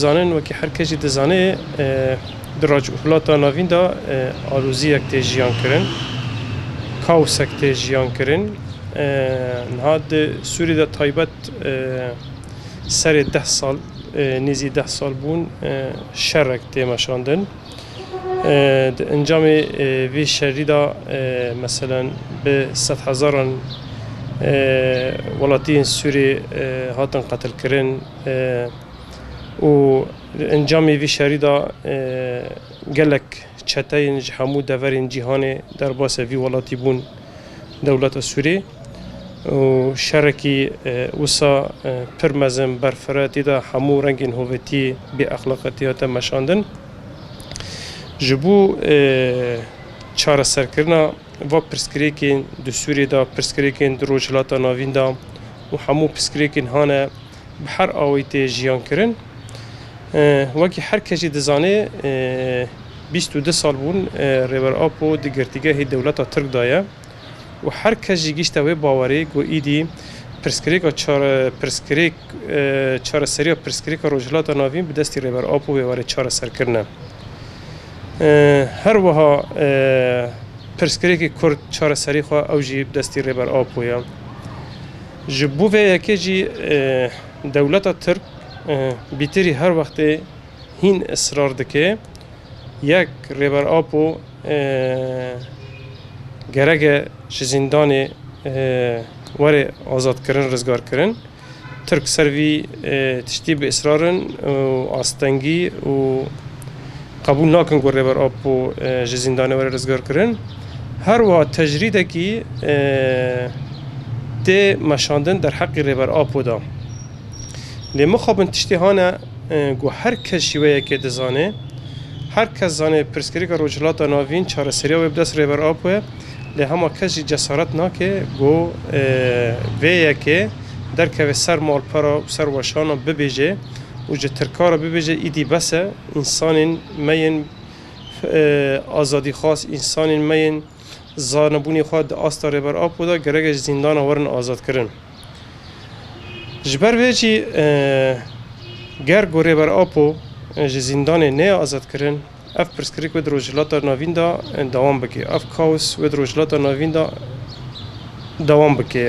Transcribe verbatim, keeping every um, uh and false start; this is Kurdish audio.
Zanin, wekî her kes jî dizane, e, di Rojhilata Navîn de, e, aloziyek tê jiyan kirin, kaosek tê jiyan kirin. E, niha di Sûrî de taybet, e, serê deh sal, e, nêzî deh sal bûn, e, şerek tê meşandin. E, di encamê, e, vê şerî de, e, meselen bi sedhezaran, e, welatiyên Sûrî, e, hatin qetilkirin, e, û di encamê vî şerî de, e, gelek çeteyên ji hemû deverên cîhanê derbasê vî welatî bûn dewleta Sûrî. Û şerekî, e, wisa, e, pir mezin, berfireh, tê de hemû rengên hovetiyê, bêexlaqetiyê hate meşandin. Ji bo, e, çareserkirina va pirsgirêkên di Sûriyê de, pirsgirêkên di Rojhilata Navîn de û hemû pirsgirêkên hane bi her awayî tê jiyan kirin. E, wekî her kes jî dizane, e, bîst û du sal bûn, e, Rêber Apo di girtîgehê dewleta Tirk de ye. Û her kes jî gihîşte wê bawerê ku îdî pirsgirêka çare-, pirsgirêk, e, çareseriya pirsgirêka Rojhilata Navîn bi destî Rêber Apo wê were çareserkirine. E, her wiha, e, pirsgirêkê Kurd çareserî xwe ew jî bi destî Rêber Apo ye. Ji bo vê yekê jî, e, dewleta Tirk, e, bîtirî her wextê hîn israr dike, yek Rêber Apo, e, gerek e ji zîndanê, e, were azadkirin, rizgarkirin. Tirk ser vî, e, tiştî bi israr in û astengî û qebûl nakin ku Rêber Apo, e, ji zîndanê were rizgarkirin. Her wiha tecrîdekî, e, tê meşandin derheqî Rêber Apo de. Lê mixabin tiştê hane, e, ku her kes jî wê yekê dizane. Her kes zane pirsgirêka Rojhilata Navîn çareseriya wê bi dest Rêber Apo ye. Lê hema kes jî cesaret nake ku, e, vê yekê derkeve ser malpera û ser weşana bibêje û ji Tirka re bibêje, îdî bes e, însanên me yên, e, azadîxwaz, însanên me yên zanebûnê xwe di asta Rêber Apo de gerek e ji zîndana werin azadkirin. Ji ber vê jî, e, ger ku Rêber Apo, e, ji zîndanê neyê azadkirin, ev pirsgirêk wê di Rojhilata Navîn de, e, dewam bike. Ev kaos wê di Rojhilata Navîn de dewam bike.